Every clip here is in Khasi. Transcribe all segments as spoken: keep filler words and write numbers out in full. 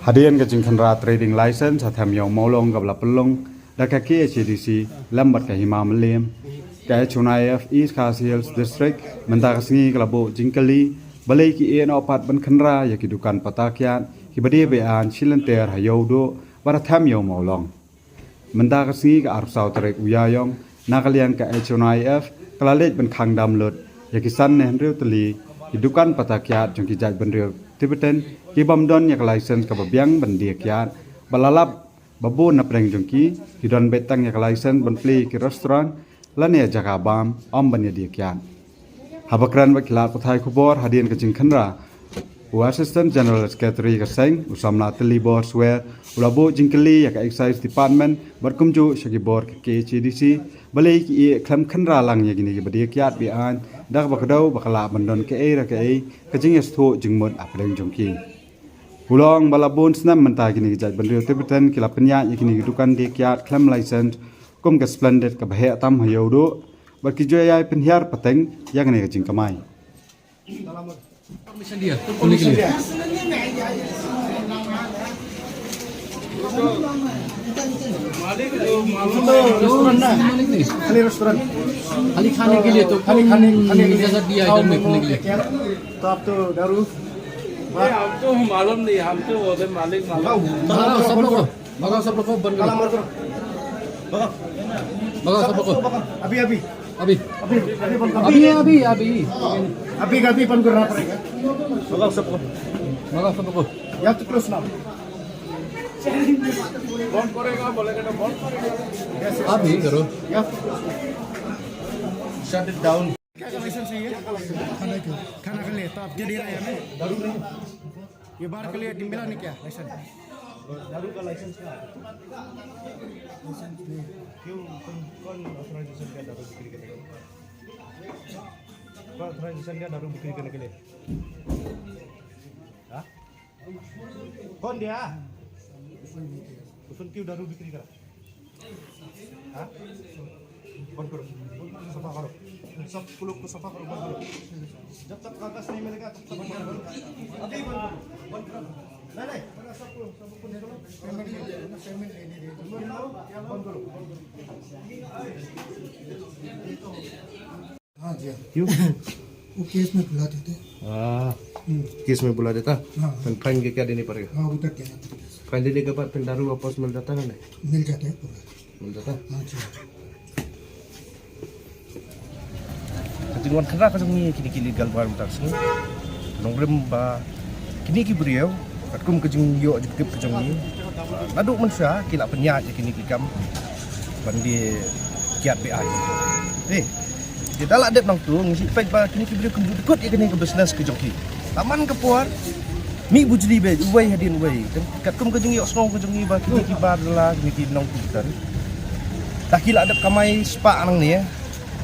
Hadien ka jingkhynra trading license ha Them Ïew Mawlong kaba la pynlong da ka K H A D C lem bad ka Hima Mylliem, ka H O N I F East Khasi Hills District mynta ka sngi ka la buh jingkylli balei ki ïeh noh pat ban khynra ïa ki dukan pata kiad kiba die be-aiñ shilynter ha Ïewduh bad ha Them Ïew Mawlong. Mynta ka sngi ka arphew saw tarik u Ïaïong, na ka liang ka H O N I F ka la leit ban khang dam lut ïa ki san ne hynriew tylli ki dukan pata kiad jong ki jaitbynriew Tibetan ki bym don ïa ka license kaba biang ban die kiad, ba la lap ba bun na pdeng jong ki ki don beit tang ïa ka license ban plie ki restaurant lane jaka bam, ym ban ïa die kiad. Haba kren bad ki lad pathai khubor hadien ka jingkhynra, u Assistant General Secretary ka seng, u samla Tillibor Swer, u la buh jingkylli ïa ka Excise Department bad kumjuh sha ki bor ka K H A D C balei ki ïeh khlem khynra lang ïa kine kiba die kiad be-aiñ, da kaba kdew ba ka lah ban don kaei re kaei ka jingïasngewthuh jingmut hapdeng jong ki. U la ong ba la bun snem mynta kine ki jaitbynriew Tibetan ki la pynïaid ïa kine ki dukan die kiad khlem license kum ka Splendid kaba heh tam ha Ïewduh, bad ki ju ïai pynhiar pateng ïa kane ka jingkamai. परमिशन दिया खोलने के लिए। मालिक तो मालूम है। रेस्टोरेंट ना? मालिक नहीं। खाली रेस्टोरेंट। खाली खाने के लिए तो खाली खाने, कौन खाने के लिए। इजाजत दिया इधर में खोलने के लिए? तो आप तो दारू ये हमको मालूम नहीं, हम तो वो मालिक मालूम। भगाओ, भगाओ, सब लोग को। भगाओ, सब लोग को बंद करो। ताला मार करो। भगाओ। भगाओ, सब लोग को। भगाओ। अभी, अभी। अभी। अभी, अभी बंद करो। अभी, अभी, अभी। अभी, अभी बंद करना पड़ेगा। भगाओ सबको। भगाओ सबको। You have to close now। बंद करेगा, बोलेगा तो बंद करेगा। Yes, yes। आप यही करो। You have to close now। Shut it down। क्या का लाइसेंस चाहिए? खाने के। खाना के लिए, तो आप क्या दे रहे हैं हमें? ये बार के लिए मिला नहीं क्या लाइसेंस? दारू का लाइसेंस क्या है? लाइसेंस नहीं। क्यों, कौन, कौन ऑथराइजेशन दिया दारू बिक्री करने के लिए? कौन ऑथराइजेशन दिया दारू बिक्री करने के लिए? हाँ? कौन दिया? उसने क्यों दारू बिक्री करा? हाँ? बंद करो। सफा करो। सब लोग को सफा करो, बंद करो। जब तक कागज नहीं मिलेगा, तब तक बंद करो। अभी बंद करो। बंद करो। नहीं, नहीं। सबको, सबको निकालो। पेमेंट ले लो, पेमेंट लेने दे। बंद करो। हाँ जी, हाँ। क्यों? वो केस में बुला देते। हाँ। हम्म। केस में बुला देता? हाँ। फिर फाइन के क्या देनी पड़ेगा? हाँ, उधर देना पड़ेगा। फाइन देने के बाद फिर दारू वापस मिल जाता है ना? मिल जाता है पूरा। Mynta ta. Ka jingwan khynra ka jong ngi kine ki illegal bar mynta ka sngi. Nongrim ba kine ki briew katkum ka jingïoh jingtip ka jong ngi, naduh mynshuwa ki la pynïaid ïa kine ki kam ban die kiad be-aiñ. Eh, te da la dep nangtu ngi shu peit ba kine ki briew kim ju dkut ïa kane ka business ka jong ki. Tang man ka por mih bujli beit uwei hadien uwei. Katkum ka jingïohsngew ka jong ngi ba kine ki bar da la kine ki nongkit. Da ki la dep kamai spah nangne,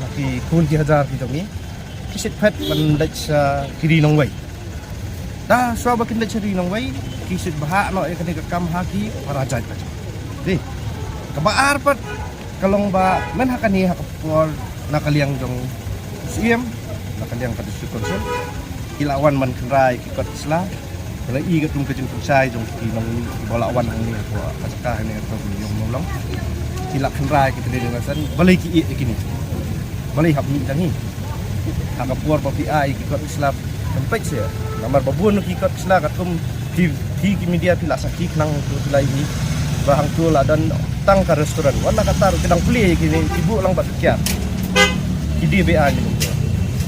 ba ki khun ki hajar ki jong ngi, ki shu phet ban leit sha ki ri nongwei. Da shuwa ba kin leit sha ri nongwei, ki shu bhah noh ïa kane ka kam ha ki para jait ka jong. Dei, kaba ar pat ka long ba mynta ha kane ha ka por na ka liang jong u Syiem, na ka liang ka District Council, ki la wan ban khynra ïa ki kot ki sla. Ba la i katkum ka jingpynshai jong ki nongmihkhmat ba la wan hangne hapoh ka jaka hangne hapoh ka ïong Mawlong. Ki la khynra ïa ki trading license, balei ki ïeh ïa kine? Balei hap mih da ngi? Ha ka por ba phi ai ki kot ki sla, peit seh. Namar ba bun ki kot ki sla katkum phi, phi ki media phi la sakhi khnang tu phi la ïohi ba hangtu la don tang ka restaurant. Wan na kata ruh ki dang plie ïa kine, ki buh lang bad ka kiar. Ki die be-aiñ.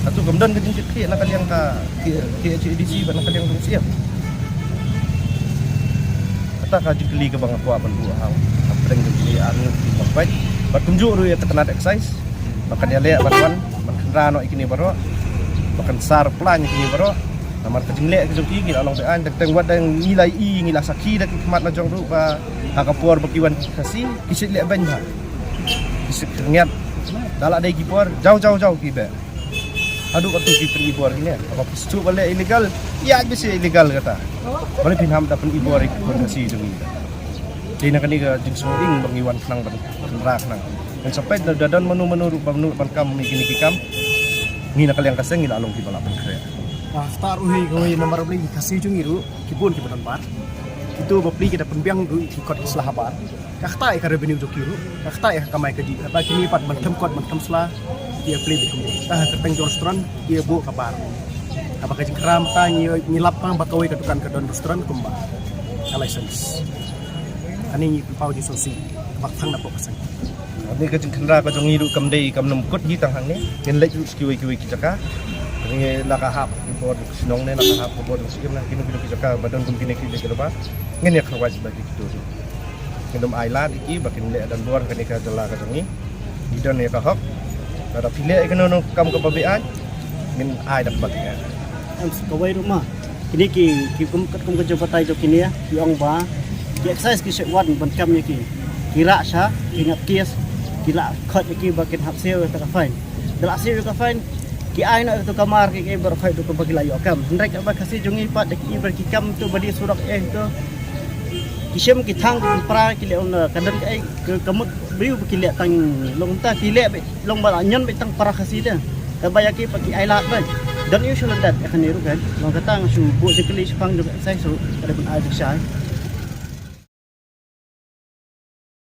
Hato kam don ka jingkitkhlieh na ka liang ka K H A D C bad na ka liang jong u Syiem? Kata ka jingkylli kaba nga kwah ban buh ha, ha pdeng jong kine ar ngut ki nongpeit. Bad kumjuh ruh ïa ka tnat excise ba kan ïaleh ban wan ban khynra noh ïa kine baroh, ba kan sar plan ïa kine baroh. Namar ka jingleh ka jong ki, ki la long be-aiñ, teng teng wat da ngi la i, ngi la sakhi da ki khmat la jong ruh ba ha ka por ba ki wan ki Khasi ki shu leh beiñ bha. Ki shu khyndiat. Da la dei ki por jaw jaw jaw ki beh. Haduh katto ki pynibor kine. Haba phi shu ba leh illegal, ïa ba shu illegal kata. Balei phin hap da pynibor ïa ki khun Khasi jong ngi? Dei na kane ka jingsngew ïing ba ngi wan khnang ban khynra khnang. Ngan sa peit da don mano mano ruh ba mano ban kam ïa kine ki kam. Ngi na ka liang ka seng ngi la long kiba la pynkhreh. Kata ruh hi kawei namar ba ki Khasi jong ngi ruh ki bun kiba don bar. Kito bapli ki da pynbiang ruh ki kot ki sla ha bar. Kata ïa ka revenue jong ki ruh, kata ïa ka kamai kajih. Kata kine pat ban them kot ban them sla ki ïa pli bad kumne. Kata ha kyrteng jong restaurant ki ïa buh ka bar. Kaba ka jingkyrmen ta ngi, ngi lap tang ba kawei ka dukan ka don restaurant kumba ka license. Ani ngi pynpaw jingsngewsih ba thang na pok ka seng. Ani ka jingkhynra ka jong ngi ruh kam dei kam nym kut ngi tang hangne. Ngin leit ruh kiwei kiwei ki jaka. Ngi la ka hap ki bor shnong ne la ka hap ki bor siem na kino kino ki jaka ba don kum kine ki leit ba. Ngin ïa kyrwai ba ki kito ruh. Ngin ym ai lad ïa ki ba kin leh don bor kane ka jylla ka jong ngi. Ngi don ïa ka hok. Lada phi leh ïa kano kano kam kaba beaiñ ngin ai da kaba beaiñ. Em, sa kawei ruh ma. Kine ki, ki kum, katkum ka jingbatai jong kine, ki ong ba ki excise ki shu wan ban kam ïa ki. Ki rah sha, ki ngap kes, ki la khot ïa ki ba kin hap siew ïa ka fine. Da la siew ïa ka fine, ki ai noh ïa ka mar ki, ki bar khot ïa ka ba ki la ïoh kam. Hynrei kaba Khasi jong ngi pat da ki bar ki kam tu ba dih surok eh tu. Ki shem ki thang ki pra ki leh, ka don ka ei ka, ka mut briew ba ki leh tang long ta ki leh ba long ba la ñion ba tang para Khasi te. Kaba ïa ki pat ki ai lad ba. Don ïa shu lyndet ïa kane ruh kan. Long kata nga shu buh jingkylli shaphang jong ka excise ruh ka dei ban ai jingshai.